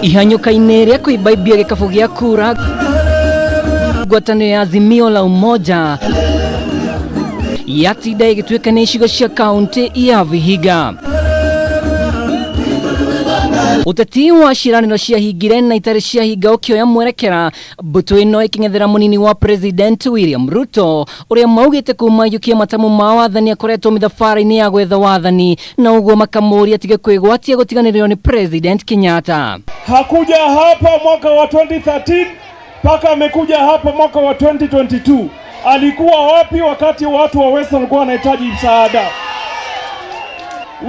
Ihanyũka-inĩ rĩa kũimbaimbia gĩkabũ gĩa kura, ngwatanĩro ya Azimio la Umoja yatinda ĩgĩtuĩka nĩ icigo cia kaunti ya Vihiga. Ũteti wa ciĩranĩro ciahingire na itarĩ ciahinga ũkĩoya mwerekera, mbũtũ ĩno ĩkĩng'ethera mũnini wa President William Ruto ũrĩa maugĩte kuma aiyũkia matamu ma wathani akoretwo mĩthabara-inĩ ya gwetha wathani, na ũguo makamũria atige kwĩgwatia gũtiganĩrio nĩ President Kenyatta. Hakuja hapa mwaka wa 2013 mpaka amekuja hapa mwaka wa 2022. Alikuwa wapi wakati watu wa Western walikuwa wanahitaji msaada?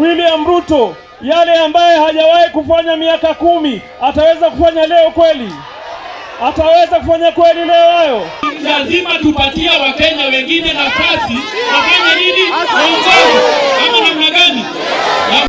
William Ruto, yale ambaye hajawahi kufanya miaka 10 ataweza kufanya leo kweli? Ataweza kufanya kweli leo hayo? Lazima tupatie Wakenya wengine nafasi wafanye nini? Waongoze ama namna gani?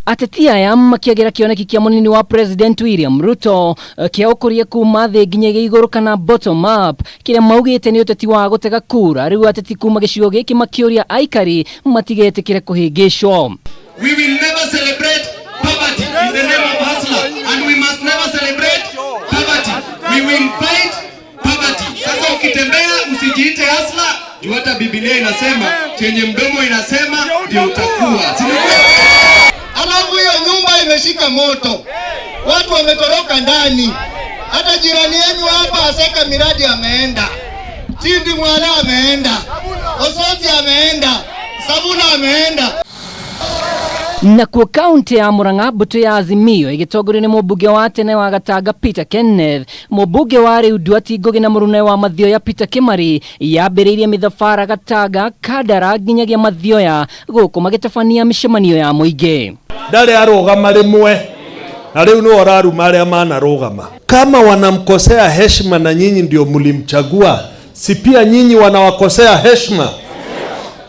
Ateti aya makĩagĩra kĩoneki kĩa mũnini wa President William Ruto kĩa ũkũria kuma thĩ nginyagia igũrũ kana bottom up, kĩrĩa maugĩte nĩ ũteti wa gũtega kura. Rĩu ateti kuma gĩcigo gĩkĩ makĩũria aikari matigetĩkĩre kũhĩngĩcwo. We will never celebrate poverty in the name of hustler, and we must never celebrate poverty. We will fight poverty. Sasa ukitembea usijiite hustler, juu hata Biblia inasema chenye mdomo inasema ndio utakuwa. Si ni kweli? Alafu hiyo nyumba imeshika moto, watu wametoroka ndani. Hata jirani yenu hapa Aseka Miradi ameenda, Tindi Mwala ameenda, Osotsi ameenda, Sabula ameenda. Nakuo kaunti ya Murang'a, mbũtũ ya Azimio ĩgĩtongorio nĩ mũmbunge wa tene wa Gatanga Peter Kenneth, mũmbunge wa rĩu Nduati Ngugi na mũrune wa Mathioya Peter Kimari, yambĩrĩirie mĩthabara Gatanga, Kandara nginyagia Mathioya, gũkũ magĩtabania mĩcemanio ya mũingĩ. Ndarĩ arũgama rĩmwe na rĩu nĩwe ũraruma arĩa manarũgama. Kama wanamkosea heshima na nyinyi ndio mlimchagua, si pia nyinyi wanawakosea heshima?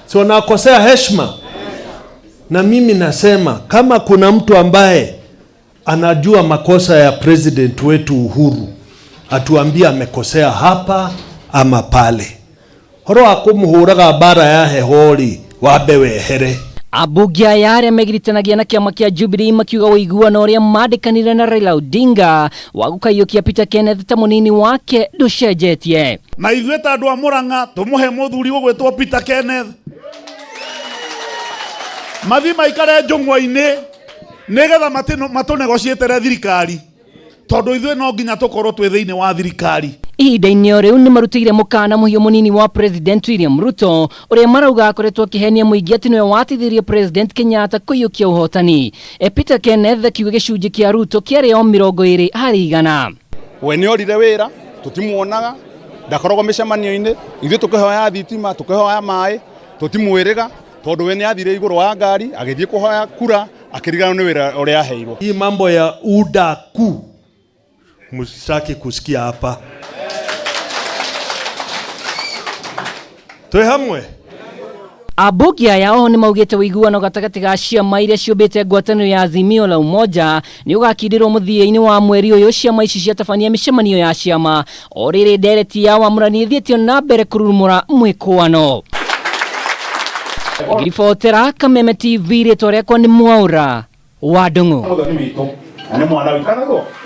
Si wanawakosea heshima? Na mimi nasema kama kuna mtu ambaye anajua makosa ya president wetu Uhuru, atuambie amekosea hapa ama pale. Horo wa kumuhuraga mbara ya heho rĩ, wambe wehere. Ambunge aya arĩa megiritanagia na kĩama kĩa Jubilee makiuga ũiguano ũrĩa mandĩkanire na Raila Odinga wa gũkaiyũkia Peter Kenneth ta mũnini wake ndũcenjetie. Na ithuĩ ta andũ a Murang'a tũmũhe mũthuri ũgwĩtwo Peter Kenneth mathi maikare njũng'wa-inĩ nĩgetha matũnegociĩtere thirikari, tondũ ithuĩ no nginya tũkorwo twĩ thĩinĩ wa thirikari. Ihinda-inĩ o rĩu nĩ marutĩire mũkana mũhiũ mũnini wa President William Ruto ũrĩa marauga akoretwo akĩhenia mũingĩ atĩ nĩwe wateithirie President Kenyatta kũiyũkia ũhotani. Peter Kenneth akiuga gĩcunjĩ kĩa Ruto kĩarĩ o 20%. We nĩ orire wĩra, tũtimuonaga, ndakoragwo mĩcemanio-inĩ, ithuĩ tũkĩhoya thitima, tũkĩhoya maĩ, tũtimwĩrĩga tondũ we nĩ athire igũrũ wa ngari agĩthiĩ kũhoya kura akĩriganĩrwo nĩ wĩra ũrĩa aheirwo. Hii mambo ya udaku msitaki kusikia hapa. Twĩ hamwe. Ambunge aya oho nĩ maugĩte ũiguano gatagatĩ ga ciama iria ciũmbĩte ngwatanĩro ya Azimio la Umoja nĩ ũgakindĩrwo mũthia-inĩ wa mweri ũyũ ciama ici ciatabania mĩcemanio ya ciama. O rĩrĩ ndereti ya wamũrani ĩthiĩte na mbere kũrurumũra mwĩkũano. Ngiribotera Kameme TV, rĩtwa rĩakwa nĩ Mwaũra wa Ndung'u. Mũthoni witũ na nĩ mwana witũ.